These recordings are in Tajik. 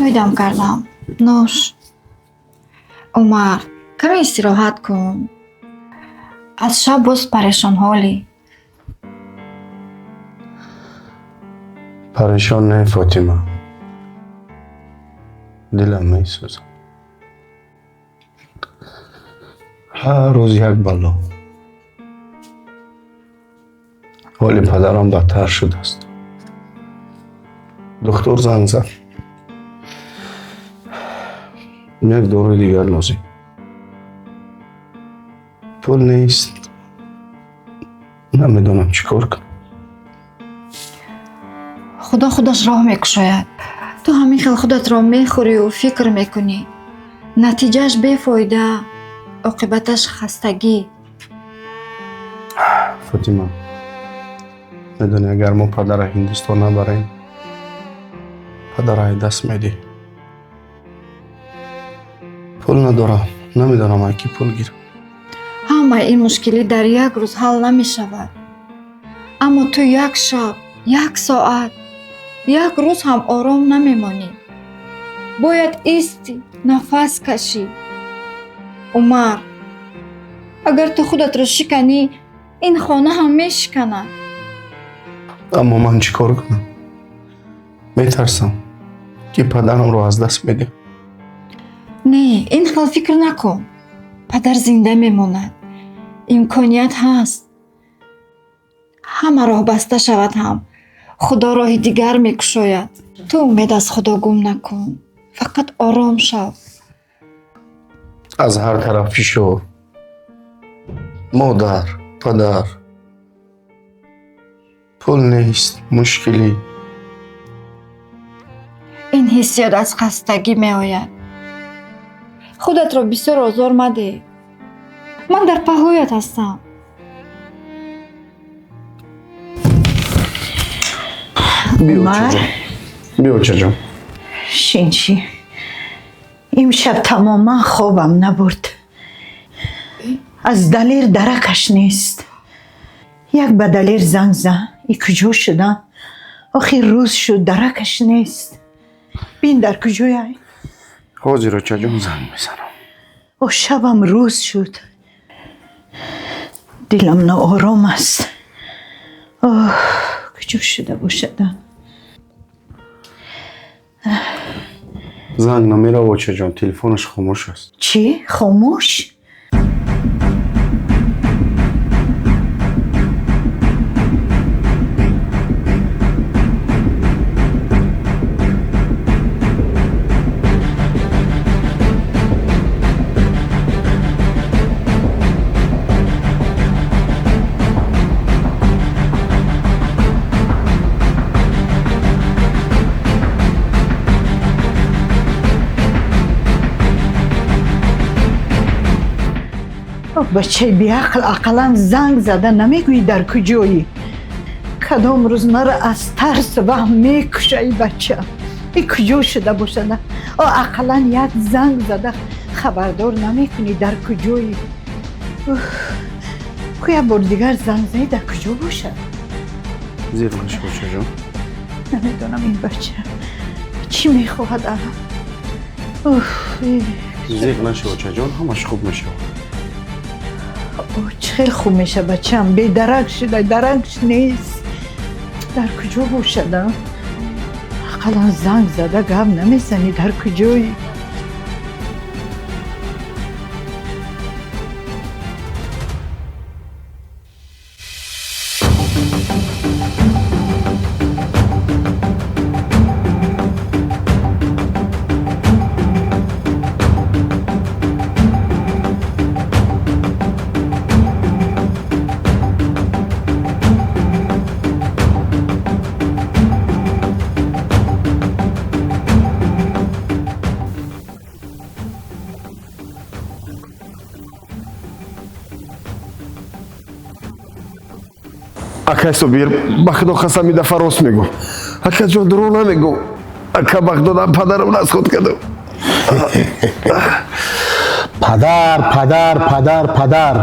Чой дам кардам. Нӯш. Умар, каме истироҳат кун. Аз шаб боз парешонҳолӣ. Парешон не, Фотима. Дилам месӯзад. Ҳар рӯз як бало. Ҳоли падарам бадтар шудааст. Духтур занг зад. Як доруи дигар лозим. Пул нест. Намедонам чӣ кор кунам. Худо худаш роҳ мекушояд. Ту ҳамин хел худатро мехӯрию фикр мекунӣ. Натиҷааш бефоида, оқибаташ хастагӣ. Фотима, медонӣ, агар мо падара Ҳиндустон набарем, падара ай даст медиҳ. Пул надорам, намедонам ай кӣ пул гирам. Ҳамаи ин мушкилӣ дар як рӯз ҳал намешавад. Аммо ту як шаб, як соат, як рӯз ҳам ором намемонӣ. Бояд истӣ, нафас кашӣ. Умар, агар ту худатро шиканӣ, ин хона ҳам мешиканад. Аммо ман чӣ кор кунам? Метарсам, ки падарамро аз даст медиҳам. Не, ин хел фикр накун. Падар зинда мемонад. Имконият ҳаст. Ҳама роҳ баста шавад ҳам, Худо роҳи дигар мекушояд. Ту умед аз Худо гум накун. Фақат ором шав. Аз ҳар тараф фишор. Модар, падар. Пул нест, мушкилӣ. Ин ҳиссиёт аз хастагӣ меояд. Худатро бисёр озор мадеҳ. Ман дар паҳлӯят ҳастам. Биё, чаҷон. Биё, чаҷон. Шинчи. Имшаб тамоман хобам набурд. Аз Далер даракаш нест. Як ба Далер занг зан. И куҷо шудам? Охир рӯз шуд, даракаш нест. Бин дар куҷояй? Ҳозир, очаҷон, занг мезанам. О, шабам рӯз шуд. Дилам ноором аст. Оҳ, куҷо шуда бошадам? Занг намерава, очаҷон, телефонаш хомӯш аст. Чӣ? Хомӯш? Бачаи беақл, ақаллан занг зада намегӯӣ дар куҷоӣ. Кадом рӯз маро аз тарс ваҳм мекуша и бача. И куҷо шуда бошад? О, ақаллан як занг зада хабардор намекунӣ дар куҷоӣ. Ку як бор дигар занг занӣ, дар куҷо бошад? Зир нашо, очаҷон. Намедонам ин бача чӣ мехоҳад. Зиқ нашо, очаҷон, ҳамаш хуб мешавад. Чӣ хел хуб меша, бачам? Бедарак шуда, даракш нест. Дар куҷо бошадам? Ақаллан занг зада гап намезанӣ дар куҷоӣ. Акай Собир, ба худо қасам, ин дафъа рост мегӯ. Акаҷон, дурӯғ намегӯ. Ака, Бағдодам падарам расход кардам. Падар, падар, падар, падар.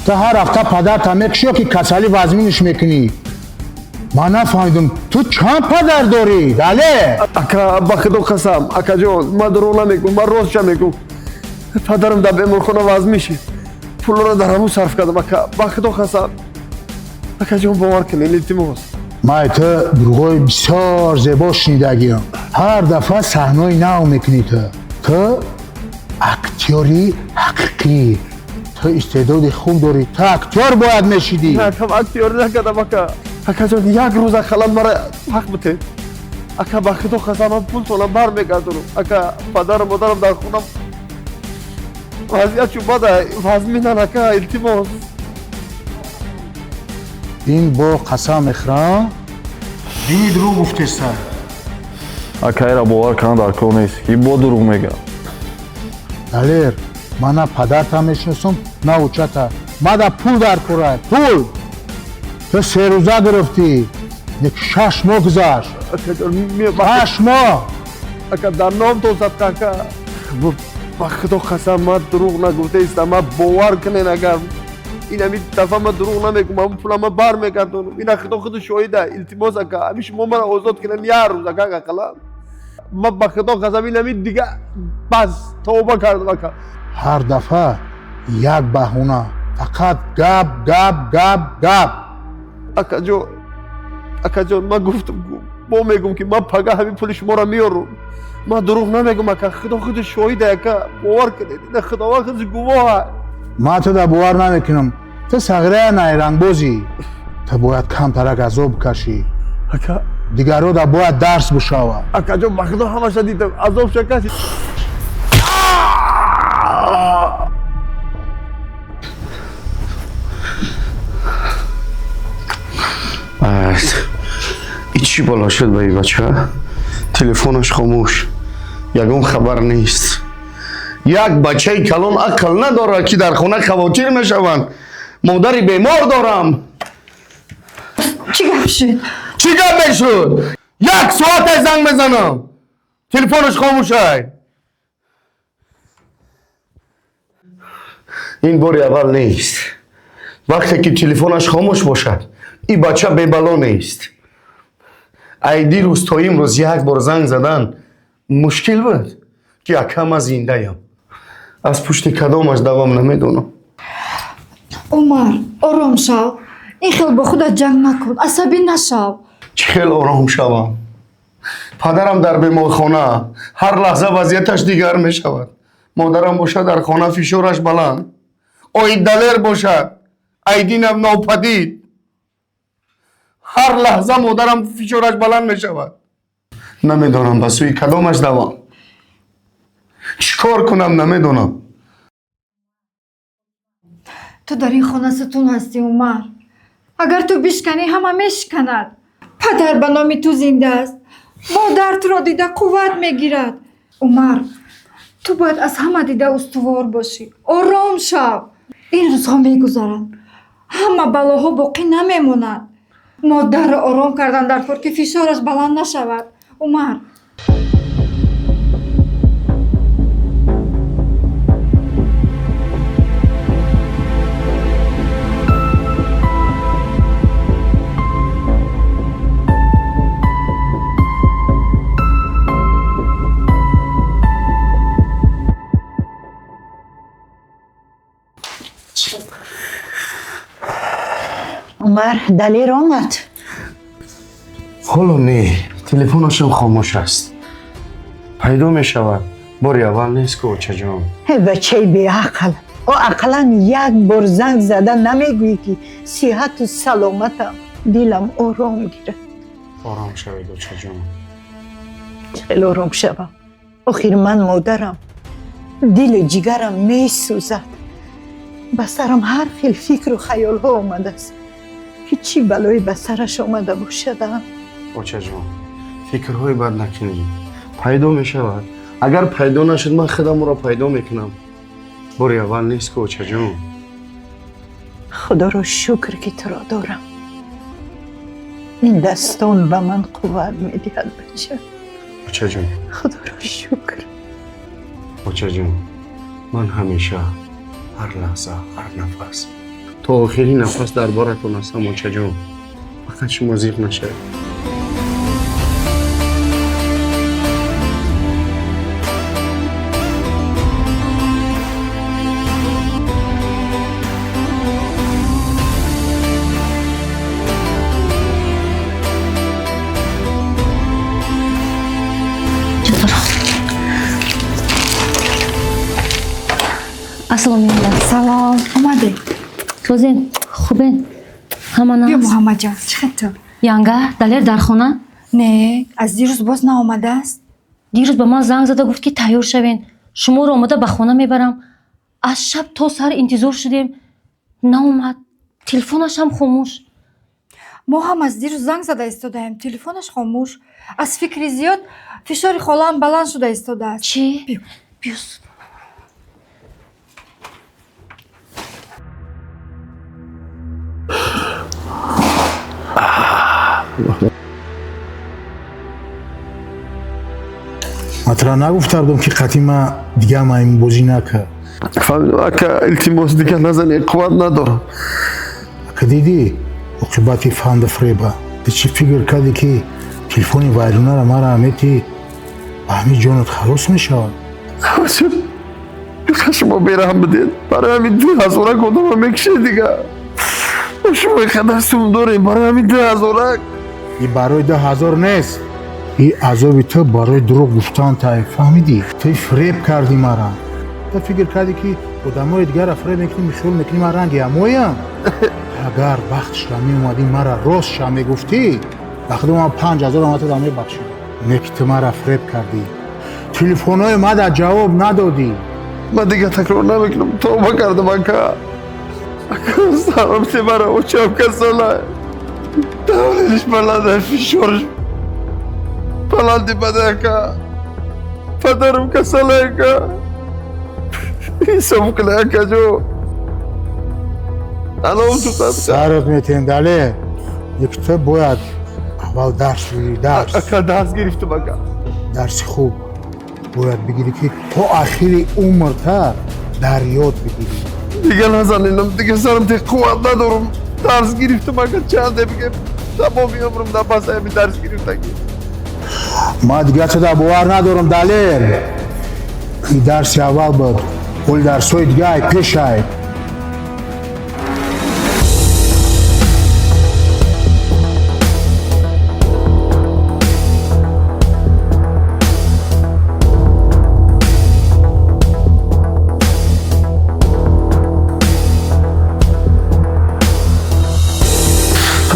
Ту ҳар ҳафта падарта мекушӣ ё ки касалӣ вазминиш мекунӣ? Ман нафаҳмидам, ту чанд падар дорӣ, Далер? Ака, ба худо қасам, акаҷон, ман дурӯғ намегӯм, ман ростша мегӯм. Падарам дар беморхона вазм мешид, пулро дар ҳамун сарф кардам, ака, ба худо қасам. Акаҷон, бовар кунед, илтимос. Ман ту дурӯғҳои бисёр зебо шунидагиам. Ҳар дафъа саҳнаи нав мекунӣ ту. Ту актёри ҳақиқӣ, ту истеъдоди хуб дорӣ, ту актёр бояд мешидӣ. На, акам, актёрӣ накардам, ака. Акаҷон, як рӯз ақаллан мара ҳақ битед. Ака, ба худо қасам, ман пултонам бармегардонам. Ака, падару модарам дар хонам вазъият чун бада вазминан, ака, илтимос. Ин бо қасам мехӯрам, дини дурӯғ гуфтеста. Акайра бовар кардан дар кор нест, ки бо дурӯғ мегӯяд. Далер, ман на падарта мешиносам, на учата. Мада пул дар кора, пул. Ту 3 рӯза гирифтӣ, 6 моҳ гузашт. Акаҷон, 6 моҳ. Ака, дар номтон садқа, ака, ба худо қасам, ман дурӯғ нагуфтаистам. Ман бовар кунен, агар ин ҳами дафъа ман дурӯғ намегӯм, ҳамн пула ман бармегардонам. Ина худо худу шоҳида. Илтимос, ака, ҳами шумо мара озод кунен як рӯз, ака, ақаллан. Ман ба худо қасам, ин ҳами дига бас, тавба кардам, ака. Ҳар дафъа як баҳона, фақат гап, гап, гап, гап. Акаҷон, акаҷон, ман гуфтам, бо мегӯм, ки ман пага ҳамин пули шуморо меёрам. Ман дурӯғ намегӯм, ака, худо худу шоҳида, ака, бовар кунед, ина худованд худу гувоҳа. Ман туда бовар намекунам. Ту сағирая найрангбозӣ, ту бояд камтарак азоб кашӣ. Ака, дигарро бояд дарс бишавад. Акаҷон, ба худо, ҳамаша дидам, азобша кашид. И чӣ бало шуд ба ин бача? Телефонаш хомӯш, ягон хабар нест. Як бачаи калон ақл надорад, ки дар хона хавотир мешаванд. Модари бемор дорам. Чӣ гап шуд? Чӣ гап мешуд? Як соате занг мезанам, телефонаш хомӯшай. Ин бори аввал нест. Вақте ки телефонаш хомӯш бошад, ин бача бебало нест. Ай дирӯз то имрӯз як бор занг задан мушкил буд, ки ака, ман зиндаям. Аз пушти кадомаш давам, намедонам. Умар, ором шав. Ин хел бо худат ҷанг накун, асабӣ нашав. Чӣ хел ором шавам? Падарам дар беморхона, ҳар лаҳза вазъияташ дигар мешавад. Модарам бошад, дар хона фишораш баланд. Оид Далер бошад, айдинам нопадид. Ҳар лаҳза модарам фишораш баланд мешавад. Намедонам, ба сӯи кадомаш давам, чӣ кор кунам, намедонам. Ту дар ин хона сутун ҳастӣ, Умар. Агар ту бишканӣ, ҳама мешиканад. Падар ба номи ту зинда аст, модар туро дида қувват мегирад. Умар, ту бояд аз ҳама дида устувор бошӣ. Ором шав. Ин рӯзҳо мегузаранд, ҳама балоҳо боқӣ намемонад. Модарро ором кардан дар кор, ки фишораш баланд нашавад, Умар. Умар, Далер омад? Ҳоло не, телефонашам хомӯш аст. Пайдо мешавад, бори аввал нест ку, очаҷон. Эй бачаи беақл, ӯ ақаллан як бор занг зада намегӯӣ, ки сиҳату саломатам, дилам ором гирад? Ором шавед, очаҷон. Хеле ором шавам? Охир ман модарам, дилу ҷигарам месӯзад. Ба сарам ҳар хел фикру хаёлҳо омадааст, ки чӣ балое ба сараш омада бошада. Очаҷон, фикрҳои бад накунед, пайдо мешавад. Агар пайдо нашуд, ман худам ӯро пайдо мекунам. Бори аввал нест ку, очаҷон. Худоро шукр, ки туро дорам. Ин дастон ба ман қувват медиҳад, бача. Очаҷон. Худоро шукр. Очаҷон, ман ҳамеша, ҳар лаҳза, ҳар нафас, то охири нафас дар боратон ҳастам, очаҷон. Фақат шумо зиқ нашавед. Ассалому алайкум. Салом, омадед? Созен, хубен? Ҳама Биё, нағз? Муҳаммадҷон, чӣ хел ту? Янга, Далер дар хона? Не, аз дирӯз боз наомадааст. Дирӯз ба ман занг зада гуфт, ки тайёр шавен. Шуморо омода ба хона мебарам. Аз шаб то саҳар интизор шудем. Наомад. Телефонаш ҳам хомӯш. Мо ҳам аз дирӯз занг зада истодаем, телефонаш хомӯш. Аз фикри зиёд фишори холаам баланд шуда истодааст. Чӣ? Биё. Биё. Ман тура нагуфта будам, ки қатъи ма дига маймунбозӣ накард? Фаҳмидам, ака, илтимос, дигар назанед, қувват надорам. Ака, дидӣ оқибати фанду фреба? Ту чӣ фикр кардӣ, ки телефони вайронара мара мети, ба ҳамин ҷонат халос мешавад? Шумо бераҳм будед, барои ҳамин 2000-ак одамро мекушед. Дига шумо инқадар сум дорем барои ҳамин 2000-ак? И барои 2000 нест, и азоби ту барои дурӯғ гуфтан тай, фаҳмидӣ? Ту фиреб кардӣ мара. Ту фикр кардӣ, ки одамои дигарро фиреб мекунӣ, хиёл мекунӣ ман ранги ҳамоям. Агар вақтшра меомадӣ, мара ростша мегуфтӣ, ба худо ман 5000 ама тура мебахшидам. Не ки ту мара фиреб кардӣ, телефонҳои мада ҷавоб надодӣ. Ман дигар такрор намекунам, тавба кардам, ака. Ака, сарам мара, очам касала, давление ш баланда, фишораш баланди бада, ака. Падарам касала, ака, ҳисоб куна, акаҷо. Алом ту. Сарат метем, Далер. Ки ту бояд аввал дарс бигирӣ, дарс. Ака, дарс гирифтам, ака. Дарси хуб бояд бигирӣ, ки то ахири умрта дар ёд бигирӣ. Дигар назанинам, дигар сарам те қувват надорам. Дарс гирифтам, ака, чанде бигем, тамоми умрам дар паси ҳамин дарс гирифтагӣ. Ман дигар туда бовар надорам, Далер. И дарси аввал буд, ҳоли дарсҳои дига ай пешай.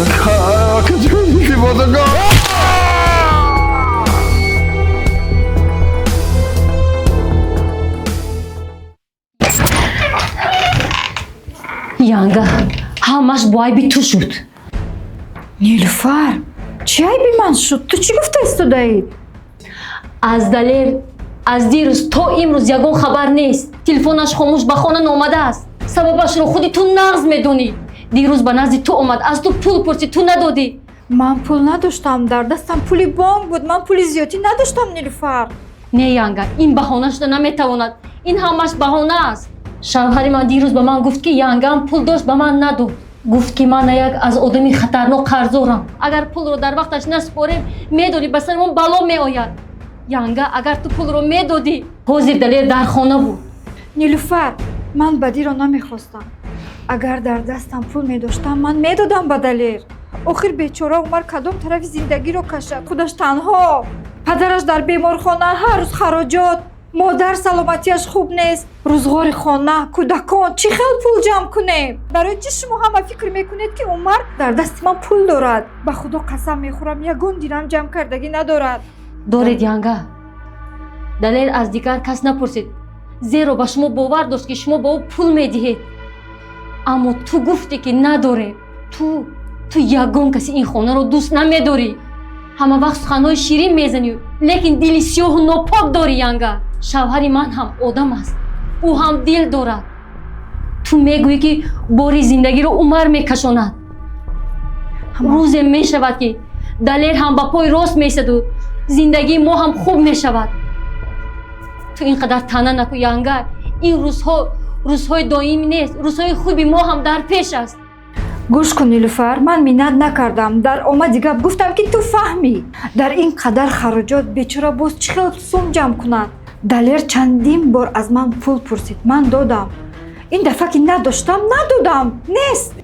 Ака, акаҷон, илтимос, ака. Янга, ҳамаш бо айби ту шуд. Нилуфар, чӣ айби ман шуд? Ту чӣ гуфта истодаӣ? Аз Далер аз дирӯз то имрӯз ягон хабар нест. Телефонаш хомӯш, ба хона наомадааст. Сабабашро худи ту нағз медонӣ. Дирӯз ба назди ту омад, аз ту пул пурсид, ту надодӣ. Ман пул надоштам, дар дастам пули бонк буд, ман пули зиёдӣ надоштам, Нилуфар. Не, Янга, ин баҳона шуда наметавонад. Ин ҳамаш баҳона аст. Шавҳари ман дирӯз ба ман гуфт, ки янгаам пул дошт, ба ман надод. Гуфт, ки ман як аз одами хатарнок қарздорам. Агар пулро дар вақташ насупорем, медонӣ, ба саримон бало меояд. Янга, агар ту пулро медодӣ, ҳозир Далер дар хона буд. Нилуфар, ман бадиро намехостам. Агар дар дастам пул медоштам, ман медодам ба Далер. Охир бечора Умар кадом тарафи зиндагиро кашад? Худаш танҳо, падараш дар беморхона, ҳар рӯз хароҷот, модар саломатиаш хуб нест, рӯзғори хона, кӯдакон, чӣ хел пул ҷамъ кунем? Барои чӣ шумо ҳама фикр мекунед, ки Умар дар дасти ман пул дорад? Ба худо қасам мехӯрам, ягон дирам ҷамъ кардагӣ надорад. Доред, Янга. Далер аз дигар кас напурсид, зеро ба шумо бовар дошт, ки шумо ба ӯ пул медиҳед. Аммо ту гуфтӣ, ки надорем. Ту ягон каси ин хонаро дӯст намедорӣ. Ҳама вақт суханҳои ширин мезанӣ, лекин дили сиёҳу нопок дорӣ. Янга, шавҳари ман ҳам одам аст, ӯ ҳам дил дорад. Ту мегӯӣ, ки бори зиндагиро Умар мекашонад. Рӯзе мешавад, ки Далер ҳам ба пои рост меистаду зиндагии мо ҳам хуб мешавад. Ту ин қадар таъна наку, Янга. Ин рӯзҳо рӯзҳои доимӣ нест, рӯзҳои хуби мо ҳам дар пеш аст. Гӯш кун, Нилуфар, ман миннат накардам. Дар омади гап гуфтам, ки ту фаҳмӣ. Дар ин қадар хароҷот бечора боз чӣ хел сум ҷамъ кунад? Далер чандин бор аз ман пул пурсид, ман додам. Ин дафъа ки надоштам, надодам. Нест.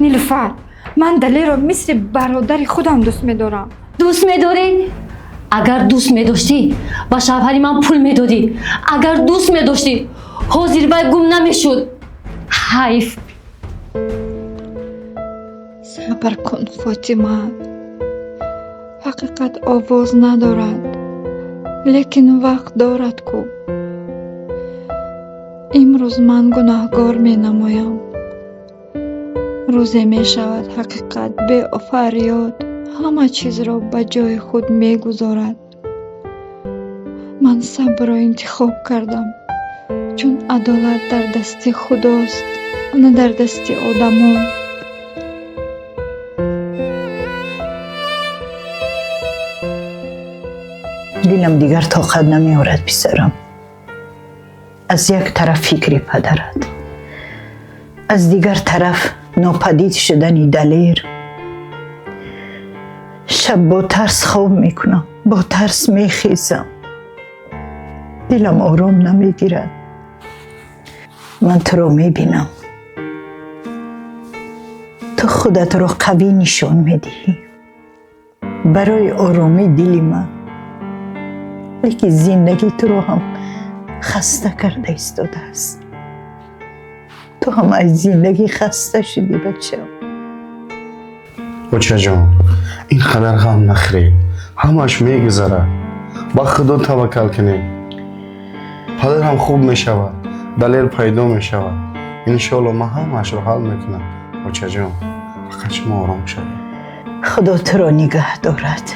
Нилуфар, ман Далерро мисли бародари худам дӯст медорам. Дӯст медорӣ? Агар дӯст медоштӣ, ба шавҳари ман пул медодӣ. Агар дӯст медоштӣ, ҳозир вай гум намешуд. Ҳайф. Сабр кун, Фотима. Ҳақиқат овоз надорад, лекин вақт дорад ку. Имрӯз ман гунаҳгор менамоям. Рӯзе мешавад, ҳақиқат бефарёд ҳама чизро ба ҷои худ мегузорад. Ман сабрро интихоб кардам, чун адолат дар дасти Худост, на дар дасти одамон. Дилам дигар тоқат намеорад, писарам. Аз як тараф фикри падарат, аз дигар тараф нопадид шудани Далер. Шаб бо тарс хоб мекунам, бо тарс мехезам. Дилам ором намегирад. Ман туро мебинам, ту худатро қавӣ нишон медиҳӣ барои оромии дили ман, лекин зиндагӣ туро ҳам хаста карда истодааст. Ту ҳам аз зиндагӣ хаста шудӣ, бачам. Очаҷон, ин қадар ғам нахӯред, ҳамаш мегузарад. Ба Худо таваккал кунед. Падарам хуб мешавад, Далер пайдо мешавад. Иншоалло ман ҳамаашро ҳал мекунам. Очаҷон, фақат шумо ором шавед. Худо туро нигаҳ дорад.